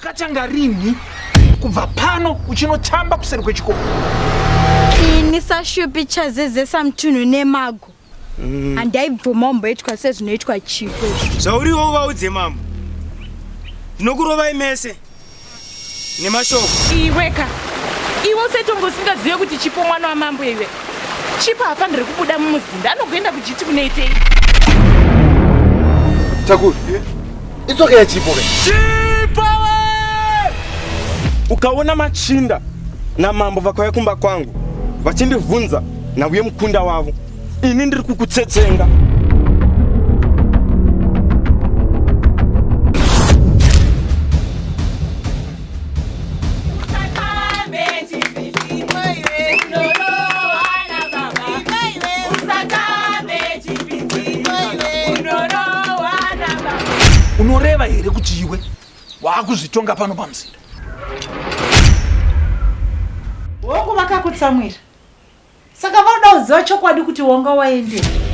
Zvakatanga rinhi kubva pano uchinotamba kuseri kwechikoro? Ini saShupi chazezesa mutunhu nemago. Handaibvuma umboitwa sezvinoitwa Chipo. Zvauriwo uvaudze mambo. Ndinokurovai mese nemashoko. Iweka. Iwe usaitonge usingazive kuti Chipo mwana wamambo iwe. Chipo haafaniri kubuda mumuzinda anogoenda kujiti kunoitei? Takura. Itsoka yachipo ke. Chipo we! Ukaona machinda namambo vakauya kumba kwangu vachindivhunza nhau yemukunda wavo ini ndiri kukutsetsenga. Unoreva here kuti iwe waakuzvitonga pano pamuzinda? Hongu vakakutsamwira. Saka vanoda kuziva chokwadi kuti wanga waendepi.